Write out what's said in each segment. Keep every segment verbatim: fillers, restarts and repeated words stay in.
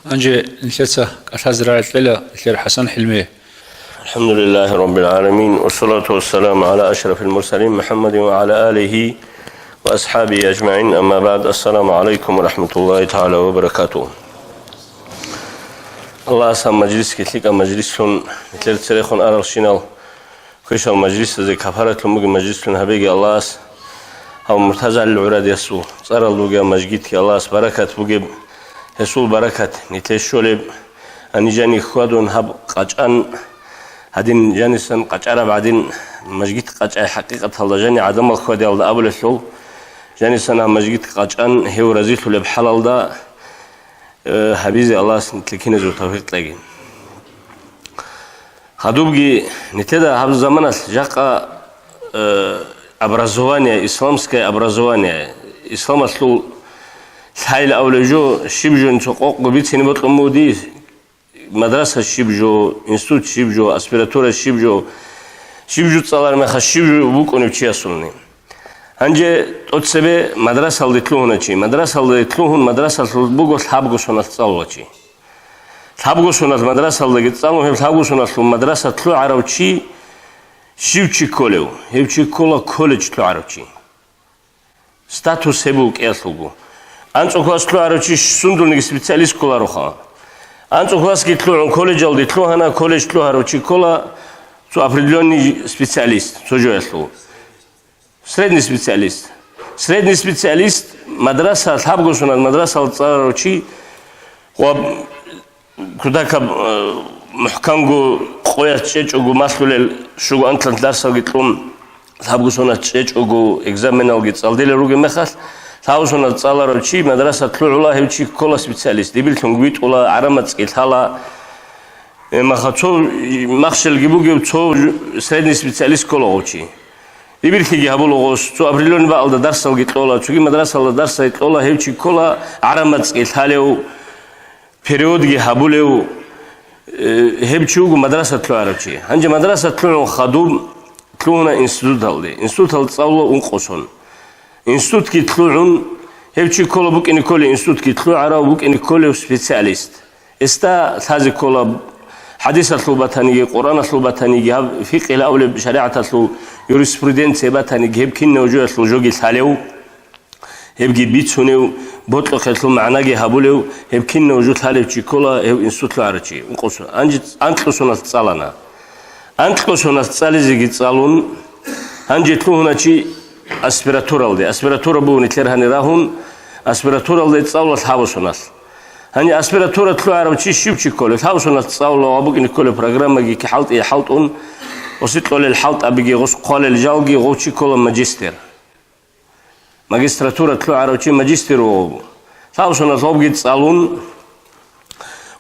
Гьанже нилъеца кӀалъазе рагӀи кьела нилъер ХӀасан ХӀилмие. الحمد لله رب العالمين، والصلاة والسلام على أشرف المرسلين محمد وعلى آله وأصحابه أجمعين، أما بعد، السلام عليكم ورحمة الله تعالى وبركاته. Аллагьас гьаб мажлисги лъикӀаб мажлислъун, нилъер церехун аралщинал квешал мажлисазе кафаратлъун бугеб мажлислъун гьабеги Аллагьас, гьав МуртазагӀалил гӀурадиясул цӀаралда бугеб мажгитги Аллагьас баракат бугеб, гьесул баракат нилъе щолеб, гьаниб жаниб хьвадун гьаб къачӀан, гьадин жанисан къачӀараб гӀадин, мажгит къачӀай хӀакъикъаталда жани гӀадамал хьвадиялда абулелъул, жанисан гьаб мажгит къачӀан гьев разилъулеб хӀалалда, э, гьабизе Аллагьас нилъее киназего тавфикъ кьеги. Гьадубги нилъеда гьаб заманалъ жакъа, э, образование, исламское образование, исламалъул лъайла авлеб жо, щиб жо цо къокъго бицине бокьун буго дие, мадраса щиб жо, институт щиб жо, аспиратура щиб жо, щиб жо цӀалараб мехалъ щиб жо букӀунеб чиясулни. Гьанже тӀоцебе мадрасалде лъугьуна чи. Мадрасалде лъугьун, мадрасалъул буго лъабго соналъ цӀалула чи. Лъабго соналъ мадрасалдаги цӀалун, гьеб лъабго соналъул мадраса лъугӀарав чи щив чи кколев? Гьев чи ккола колледж лъугӀарав чи. Статус гьеб буго кӀиялъулго. АнцӀу класс лъугӀарав чи сундулниги специалист кколароха. АнцӀу классги лъугӀун колледжалде лъугьана, колледж лъугӀарав чи ккола цо определённый специалист цо жоялъул. Средний специалист. Средний специалист, мадраса, лъабго соналъ мадрасалда цӀаларав чи ва кутакаб, э, мухӀканго къоялъ чӀечӀого малъулел, щуго анлънал дарсалги кьун, лъабго соналъ чӀечӀого экзаменалги цӀалдилел ругеб мехалъ, лъабго соналъ цӀаларав чи мадраса лъугӀула, гьев чи ккола специалист, дибирлъун витӀула, гӀараб мацӀги лъала. Э, маха цо махщелги бугев, цо средний специалист ккола гъов чи. Дибирлъиги гьабула гъос, цо определённый бакӀалда дарсалги кьола, цоги мадрасалда дарсалги кьола, гьев чи ккола гӀараб мацӀги лъалев, переводги гьабулев, э, гьев чи вуго мадраса лъугӀарав чи. Гьанже мадраса лъугӀун хадуб лъугьуна институталде. Институталда цӀалула ункъо сон. Институтги лъугӀун, гьев чи ккола букӀине кколев институтги лъугӀарав, букӀине кколев специалист. Гьесда лъазе ккола хӀадисалъул батаниги, Къуръаналъул батаниги, гьаб фикъгьила абулеб шаригӀаталъул юриспруденция батаниги, гьеб кинав жоялъул жоги лъалев, гьебги бицунев, бокьухъелъул магӀнаги гьабулев, гьеб кинав жо лъалев чи ккола гьев институт лъугӀарав чи. Ункъо сон. Гьанже анкьго соналъ цӀалана. Анкьго соналъ цӀализеги цӀалун, гьанже лъугьуна чи аспиратуралде. Аспиратура буго нилъер гьанир рагьун, аспиратуралде цӀалула лъабго соналъ. Гьанже аспиратура лъугӀарав чи щив чи кколев? Лъабго соналъ цӀалула ва букӀине кколеб программаги хӀалтӀи хӀалтӀун, гъоси кьолел хӀалтӀабиги, гъос хъвалел жалги, гъов чи ккола магистр. Магистратура лъугӀарав чи магистр вуго. Лъабго соналъ гъобги цӀалун,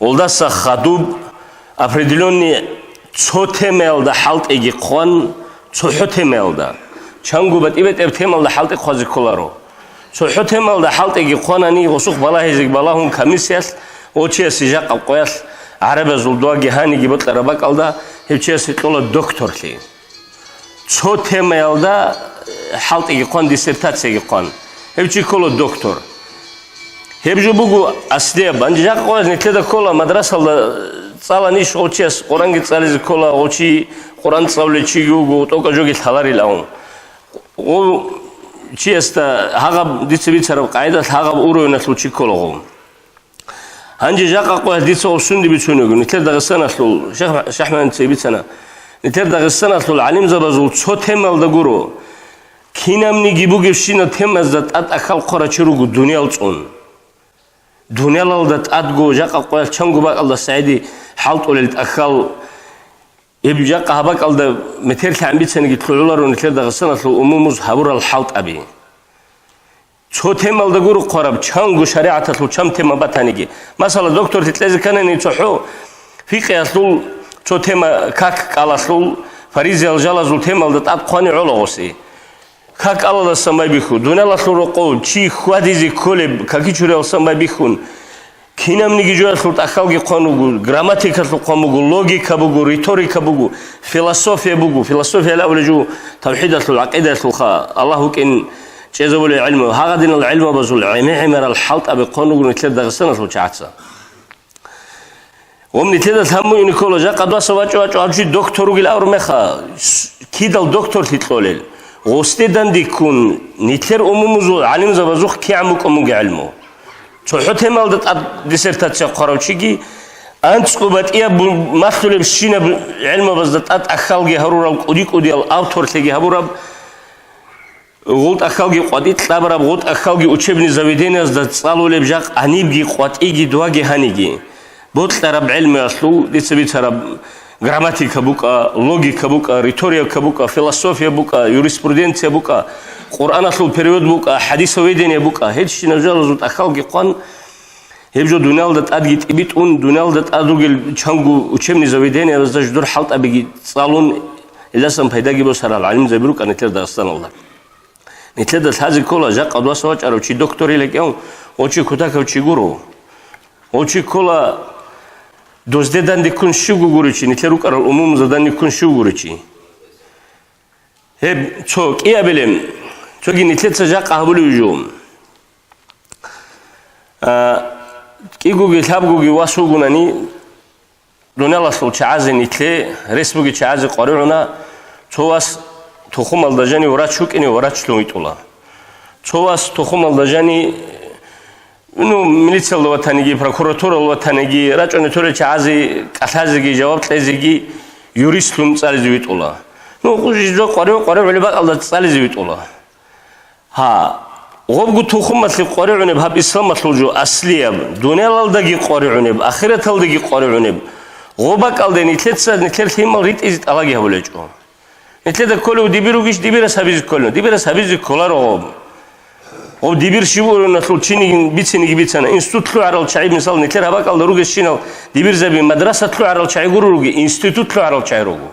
гъолдаса хадуб определённый цо темаялда хӀалтӀиги хъван, цохӀо темаялда, чанго батӀи-батӀияб темаялда хӀалтӀи хъвазе кколаро. ЦохӀо темаялда хӀалтӀиги хъванани, гъосухъ балагьизеги балагьун комиссиялъ, гъов чиясе жакъа къоялъ гӀарабазул дугьаги гьаниги бокьараб бакӀалда, гьев чиясе кьола докторлъи. Цо темаялда, э, хӀалтӀиги хъван, диссертацияги хъван. Гьев чи ккола доктор. Гьеб жо буго аслияб. Гьанже жакъа къоялъ нилъеда ккола, мадрасалда, э, цӀаланищ гъов чияс Къуръанги цӀализе ккола, гъов чи Къуръан цӀалулев чиги вуго, тӀокӀаб жоги лъаларил авун. Гъов чиясда гьагъаб, дица бицараб къагӀидалъ, гьагъаб уровеналъул чи ккола гъов. Гьанже жакъа къоялъ дица гъосунде бицунего, нилъер Дагъистаналъул, Шах-, ШахӀманица бицана, нилъер Дагъистаналъул гӀалимзабазул цо темаялда гуро, кинабниги бугебщинаб темазда тӀад тӀахьал хъварав чи руго дуниял цӀун. Дуниялалда тӀадго жакъа къоялъ чанго бакӀалда сагӀиде хӀалтӀулел тӀахьал, гьеб жакъа гьаб бакӀалда метерлъи гӀан бицаниги лъугӀуларо нилъер Дагъистаналъул умумуз гьабурал хӀалтӀаби. Цо темалда гуро хъвараб, чанго шаригӀаталъул чам тема батаниги. Масала, докторлъи кьезе кканани цохӀо фикъгьиялъул цо тема, как кӀалалъул, фаризиял жалазул темалда тӀад хъвани гӀола гъоси. Как кӀалалдасан байбихьу, дуниялалъул рокъов чи хьвадизе кколеб какичуриялдасан байбихьун, кинабниги жоялъул тӀахьалги хъван вуго, грамматикалъул хъван буго, логика буго, риторика буго, философия буго, философияли абулеб жо тавхӀидалъул, гӀакъидаялъулха, Аллагь вукӀин чӀезабулеб гӀилму, гьагъадинал гӀилмабазул гӀемер-гӀемерал хӀалтӀаби хъван вуго нилъер Дагъистаналъул чагӀаца. Гъом нилъеда лъаб муъни ккола, жакъа досда вачӀа-вачӀа гьав чи доктор ругел абураб мехалъ, кидал докторлъи кьолел? Гъосде дандеккун, нилъер умумузул гӀалимзабазухъ кигӀан букӀун буго гӀелму. ЦохӀо темалда тӀад диссертация хъварав чиги, анцӀго батӀияб бу-, малъулебщинаб гӀелмабазда тӀад тӀахьалги гьарурал кӀуди-кӀудиял авторлъиги гьабураб, гъутӀахьалги къватӀи кьабараб, гъутӀахьалги учебный заведениязда цӀалулеб жакъа гьанибги къватӀиги дувги гьаниги. Бокьараб гӀелмуялъул дица бицараб грамматика букӀа, логика букӀа, риторика букӀа, философия букӀа, юриспруденция букӀа, Къуръаналъул перевод букӀа, хӀадисоведение букӀа, гьединаб жалазул тӀахьалги хъван, гьеб жо дуниялда тӀадги тӀибитӀун, дуниялда тӀад ругел чанго учебный заведениязда жидер хӀалтӀабиги цӀалун, гьелдасан пайдаги босарал гӀалимзаби рукӀана нилъер Дагъистаналда. Нилъеда лъазе ккола, жакъа досда вачӀарав чи докторила кӀияв, гъов чи кутакав чи гуро. Гъов чи ккола, дозде дандеккун щивго гурев чи, нилъер рукӀарал умумузда дандеккун щивго гурев чи. Гьеб цо кӀиабилеб, цоги нилъеца жакъа гьабулев жо. А, кӀигоги лъабгоги вас вугунани, дуниялалъул чагӀазе нилъе, рес бугел чагӀазе къваригӀуна, цо вас тухумалда жанив врач вукӀине врачлъун витӀула. Цо вас тухумалда жани, ну, милициялда ватаниги, прокуратуралда ватаниги, рачӀунел толел чагӀазе кӀалъазеги, жаваб кьезеги юристлъун цӀализе витӀула. Ну, жо къварив-къваригӀулеб бакӀалда цӀализе витӀула. Гьа, гъобго тухумалъе къваригӀунеб гьаб исламалъул жо аслияб, дуниялалдаги къваригӀунеб, ахираталдаги къваригӀунеб, гъоб бакӀалде нилъеца нилъер лъимал ритӀизе тӀалабги гьабулеб гьечӀо. Нилъеда кколев дибир ругищ, дибирас гьабизе кколев, дибирас гьабизе кколаро гъоб. Гъоб дибир щиб уровеналъул чиниги бицинеги бицана, институт лъугӀарал чагӀи, мисал, нилъер гьаб бакӀалда ругелщинал дибирзаби мадраса лъугӀарал чагӀи гуро руги, институт лъугӀарал чагӀи руго.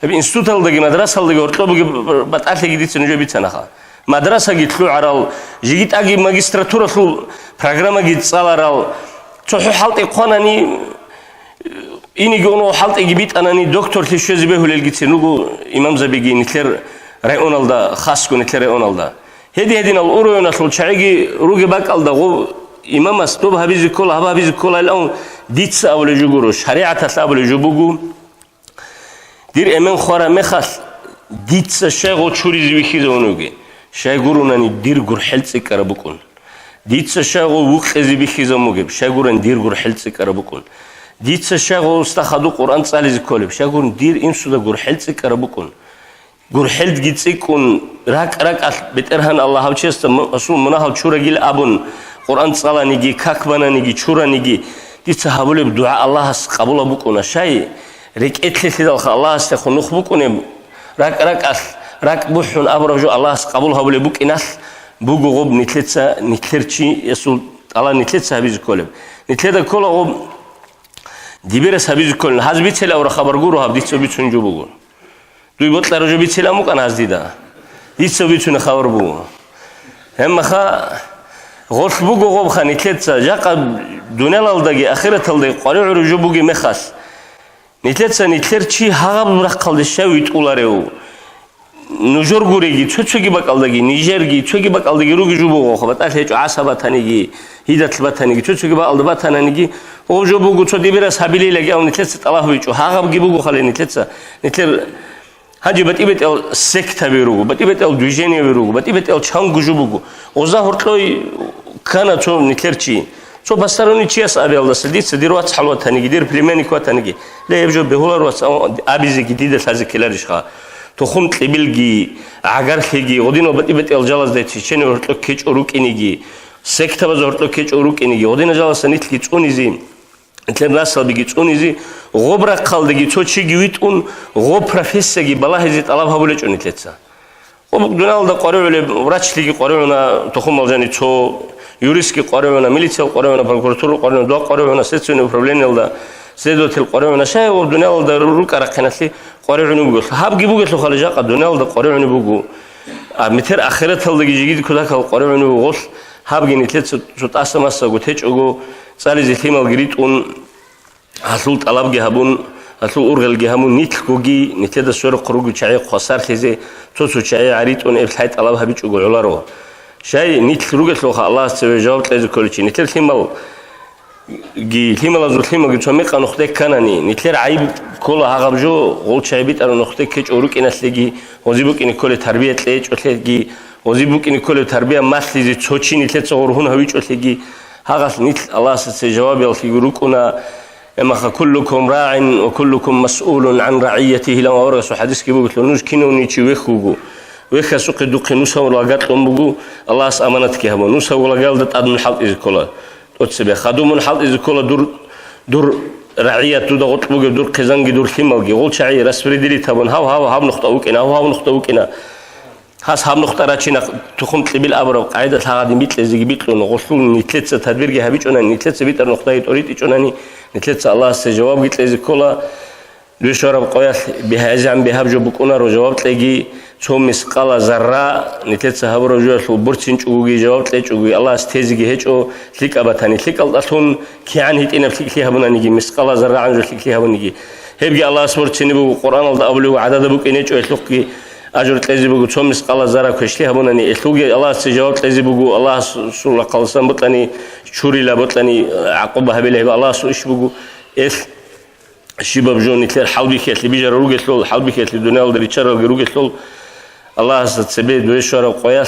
Гьеб институталдаги мадрасалдаги гьоркьоб бугеб батӀалъиги дица нужее бицанаха. Мадрасаги лъугӀарал, жеги тӀаги магистратуралъул программаги цӀаларал, цохӀо хӀалтӀи хъванани, иниги уно хӀалтӀиги битӀанани, докторлъи щвезе бегьулелгицин руго имамзабиги нилъер районалда, хасго нилъер районалда. Гьеди-гьединал уровеналъул чагӀиги ругеб бакӀалда гъов имамас доб гьабизе ккола, гьаб гьабизе кколайилан дица абулеб жо гуро, шаригӀаталъ абулеб жо буго. Дир эмен хвараб мехалъ, дица щай гъо чуризе вихьизавун вугев? Щай гурунани дир гурхӀел цӀикӀкӀараб букӀун. Дица щай гъо вукъизе бихьизавун вугев? Щай гуран дир гурхӀел цӀикӀкӀараб букӀун. Дица щай гъо уста хадуб Къуръан цӀализе кколеб? Щай гурун дир инсуда гурхӀел цӀикӀкӀараб букӀун. ГурхӀелги цӀикӀкӀун, ракӀ-ракӀалъ БетӀергьан Аллагь гьав чиясда му-, гьасул мунагьал чурагил абун, Къуръан цӀаланиги, как бананиги, чураниги, дица гьабулеб дугӀа Аллагьас къабулаб букӀуна. Щай? РекӀелъелъидалха Аллагьасдехун нух букӀунеб, ракӀ-ракӀалъ, ракӀ бухӀун абураб жо Аллагьас къабул гьабулеб букӀиналъ буго гъоб нилъеца, нилъер чиясул тӀалаб нилъеца гьабизе кколеб. Нилъеда ккола гъоб дибирас гьабизе кколин. Гьаз бицел авра хабар гуро гьаб, дица бицун жо буго. Дуй бокьараб жо бицилан букӀана гьаз дида. Дица бицунеб хабар буго. Гьебмаха гъолъ буго гъобха нилъеца, жакъа дуниялалдаги ахираталдаги къваригӀураб жо бугеб мехалъ, нилъеца нилъер чи гьагъаб рахъалде щай витӀуларев? Нужер гуреги, цо-цоги бакӀалдаги, нижерги, цоги бакӀалдаги руги жо буго, батӀалъи гьечӀо, гӀаса батаниги, гьидалъ батаниги, цо-цоги бакӀалда батананиги, гъоб жо буго, цо дибирас гьабилилаги абун нилъеца тӀалаб гьабичӀо, гьагъабги бугохали нилъеца, нилъер гьанже батӀи-бетӀел сектаби руго, батӀи-бетӀел движениеби руго, батӀи-бетӀел чанго жо буго. Гъоза гьоркьой ккана цо нилъер чи. Цо посторонний чияс абиялдаса, дица дир вацгӀал ватаниги, дир племянник ватаниги, ле, гьеб жо бегьулар вац, а-, абизеги дида лъазе ккеларищха? Тухум-кьибилги, гӀагарлъиги, гъодинал батӀи-бетӀел жалазда течение гьоркьоб ккечӀо рукӀинеги, сектабаз гьоркьоб ккечӀо рукӀинеги, гъодинал жалазда нилъги цӀунизе, нилъер наслабиги цӀунизе, гъоб рахъалдеги цо чиги витӀун, гъоб профессияги балагьизе тӀалаб гьабулечӀо нилъеца. Гъоб дуниялалда къваригӀулеб врачлъиги къваригӀуна, тухумал жани цо, юристги къваригӀуна, милициял къваригӀуна, прокуратурал къваригӀуна, дуа къваригӀуна, следственный управлениялда следователь къваригӀуна, щай гъоб дуниялалда ру-, рукӀа-рахъиналъе къваригӀунеб бугелъул. Гьабги бугелъулха жакъа дуниялалда къваригӀунеб буго. А метер ахираталдаги жигиди кутакал къваригӀунеб буго гъолъ, гьабги нилъеца цо тӀаса-масаго течӀого, цӀализе лъималги ритӀун, гьалъул тӀалабги гьабун, гьалъул ургъелги гьабун, нилъгоги, нилъеда сверухъ ругел чагӀи хвасарлъизе, цо-цо чагӀи гӀаритӀун гьеб лъай тӀалаб гьабичӀого гӀоларо. Щай нилъ ругелъулха Аллагьас цеве жаваб кьезе кколичи, нилъер лъимал Ги лъималазул лъималги цо мекъа нухде кканани, нилъер гӀайиб ккола гьагъаб жо, гъолчагӀи битӀараб нухде ккечӀо рукӀиналъеги, гъози букӀине кколеб тарбия кьечӀолъеги, гъози букӀине кколеб тарбия малъизе цо чи нилъеца гъоргьун гьавичӀолъеги, гьагъалъ нилъ Аллагьасда цебе жавабиялъеги рукӀуна. Эмаха: «Куллукум рагӀин ва куллукум масъулун гӀан рагӀиятигьи», — илан аварагасул хӀадисги бугелъул, нуж кинавниги чи вехь вуго. Вехьасухъе духъе нусабурал лага кьун буго, Аллагьас аманатги гьабун. Нусабурал лагаялда тӀад мун хӀалтӀизе ккола. ТӀоцебе хадуб мун хӀалтӀизе ккола дур, дур рагӀият, дуда гъоркь бугеб дур хъизанги дур лъималги, гъолчагӀи распределить гьабун, гьав, гьав, гьав нухда вукӀина, гьав, гьав нухда вукӀина. Гьас гьаб нухда рачина тухум кьибил абураб къагӀида лъагӀадин бикьизеги бикьун, гъолъул нилъеца тадбирги гьабичӀунани, нилъеца битӀараб нухдаги тӀоритӀичӀунани, нилъеца Аллагьасде жавабги кьезе ккола. Дуе щвараб къоялъ бигьа-, гӀезегӀан бигьаб жо букӀунаро жаваб кьеги, цо мискъала зарра нилъеца гьабураб жоялъул борцинчӀогоги, жаваб кьечӀогоги, Аллагьас тезеги гьечӀо, лъикӀаб батани лъикӀалдалъун, кигӀан гьитӀинаб лъикӀлъи гьабунаниги, мискъала заррагӀан жо лъикӀлъи гьабуниги. Гьебги Аллагьас борцине буго, Къуръаналда абулеб буго, гӀадада букӀине гьечӀо гьелъухъги, ажр кьезе буго, цо мискъала зарра квешлъи гьабунани, гьелъулги Аллагьасде жаваб кьезе буго, Аллагьасул рахъалдасан бокьани, чурила бокьани, гӀакъуба гьабила, гьеб Аллагьасул иш буго. Гьелъ щибаб жо нилъер хӀалбихьиялъе бижарал ругелъул, хӀалбихьиялъе дуниялалда риччаралги ругелъул, Аллагьасда цебе дуе щвараб къоялъ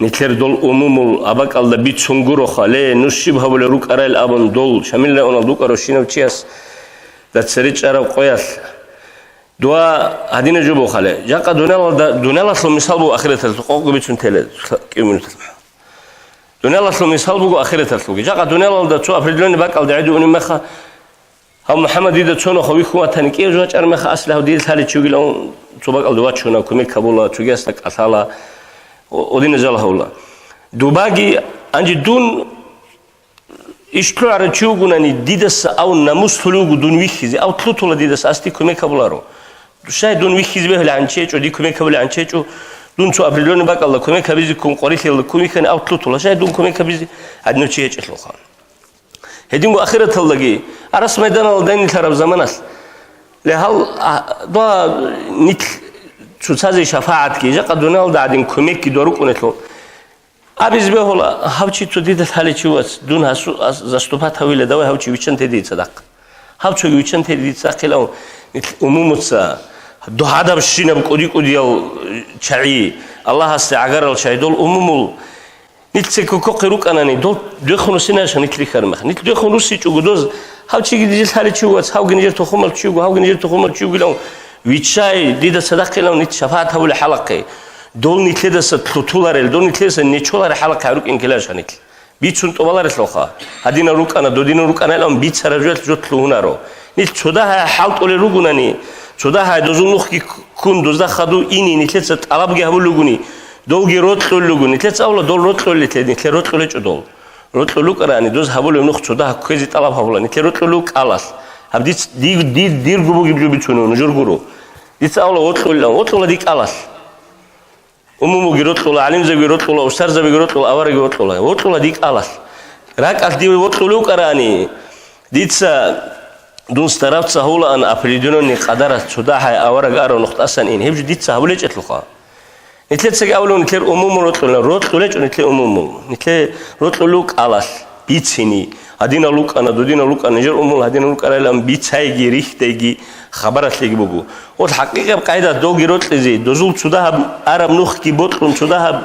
нилъер дол умумул абакӀалда бицун гуроха, ле, нуж щиб гьабулел рукӀарал абун, дол Шамил районалда вукӀарав щинав чиясда цере чӀараб къоялъ. Дуа гьадинаб жо бугоха, ле. Жакъа дуниялалда, дуниялалъул мисал буго ахираталъул, къокъго бицун тела, кӀиго минуталъ. Дуниялалъул мисал буго ахираталъулги. Жакъа дуниялалда цо определённый бакӀалда гӀедугьунеб меха, гьав МухӀаммад дида цо нухда вихьун ватани, кӀияб жо вачӀараб меха, асли гьав дида лъалев чи вугилан цо бакӀалде вачуна, кумек гьабула, цогиясда кӀалъала, о-, гьединал жал гьавула. Дубаги, гьанже дун иш лъугӀарав чи вугунани, дидаса ав намус лъулев вуго дун вихьизе, ав лъутула дидаса, аси кумек гьабуларо. Щай дун вихьизе бегьулеб гӀанчи гьечӀо, дие кумек гьабулеб гӀанчи гьечӀо, дун цо определённый бакӀалда кумек гьабизе ккун, къварилъиялда ккун вихьани, ав лъутула. Щай дун кумек гьабизе гьадинав чи гьечӀелъулха. Гьединго ахираталдаги, арас майданалда дайнилъараб заманалъ, ле, гьал, а, дуа нилъ цоцазе шафагӀатги, жакъа дуниялда гӀадин кумекги дуа рукӀунелъул. Абизе бегьула, гьав чи цо дида лъалев чи вац, дун гьасу-, ас-, заступать гьавила, давай гьав чи виччан теде дица дакъа. Гьав цоги виччан теде дица дакъилан, нилъ умумуца, догьадабщинаб кӀуди-кӀудиял чагӀи, Аллагьасде гӀагарал чагӀи, дол умумул, нилъ церкокохъе рукӀанани, дол дехун руссинайищха нилъ рихьараб мех? Нилъ дехун руссичӀого доз, гьав чиги дида лъалев чи вац, гьавги нижер тухумал чи вуго, гьавги нижер тухумал чи вугилан, виччай, дида цадахъилан нилъ шафагӀат гьавулел хӀалахъе. Дол нилъедаса лъутуларел, дол нилъедаса нечоларел хӀалахъе гьарукӀин ккеларищха нилъ? Бицун тӀубаларелъулха. Гьадинал рукӀана, додинал рукӀана илан бицараб жоялъ жо лъугьунаро. Нилъ цо дагьай хӀалтӀулел ругунани, цо дагьай дозул нухги ккун, дозда хадув ине нилъеца тӀалабги гьабулел ругони, долги рокьулел руго. Нилъеца абула, дол рокьулел, нилъер рокьулел гьечӀо дол. Рокьулел рукӀарани, доз гьабулеб нух цо дагьа кквезе тӀалаб гьабула. Нилъер рокьулев кӀалалъ. Гьаб диц-, дир-, дир-, дирго бугеб жо бицунев, нужер гуро. Дица абула, вокьулилан, вокьула дие кӀалалъ. Умумуги рокьула, гӀалимзабиги рокьула, устарзабиги рокьула, авараги вокьула. Вокьула дие кӀалалъ. РакӀалъ дие вокьулев вукӀарани, дица дун стараться гьавулаан определённый къадаралъ цо дагьай авараг арав нух тӀасан ин. Гьеб жо дица гьабулел гьечӀелъулха. Нилъецаги абулев, нилъер умумул рокьула, рокьулел гьечӀо нилъер умумул. Нилъер рокьулев кӀалалъ. Бицине, гьадинал рукӀана, додинал рукӀана, нижер умумул гьадинал рукӀарайилан бицайги, рихьдайги, хабаралъеги буго. Гъол хӀакъикъаб къайда долги рокьизе, дозул цо дагьаб араб нухги бокьун, цо дагьаб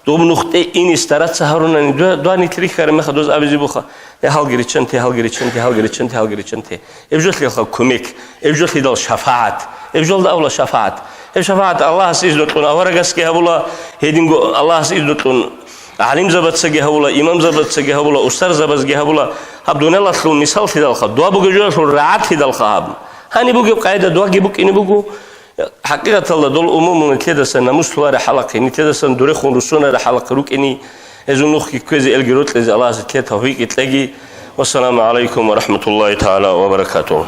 доб нухде ине стараться гьарунани, дуа, дуа нилъ рихьараб мехалъ доз абизе буха, я гьалги риччанте, гьалги риччанте, гьалги риччанте, гьалги риччанте. Эб жолъиялъа кумек, эб жолъидал шафагӀат, эб жолда абула шафагӀат. Эб шафагӀат Аллагьас изнутлъун аварагасги гьабула, гьединго Аллагьас изнутлъун гӀалимзабацаги гьабула, имамзабацаги гьабула, устарзабазги гьабула. Гьаб дуниялалъул мисаллъидалха, дуа бугеб жоялъул рагӀатлъидалха гьаб. Гьаниб бугеб къайда дуаги букӀине буго. ХӀакъикъаталда дол умумул нилъедасан намус лъугьараб хӀалахъе, нилъедасан дурехун руссунареб хӀалахъе рукӀине, гьезул нухги кквезе, элги рокьизе Аллагьас нилъее тавфикъги кьеги. Вассаламу гӀалайкум ва рахӀматуллагьи тагӀала ва баракатугьу.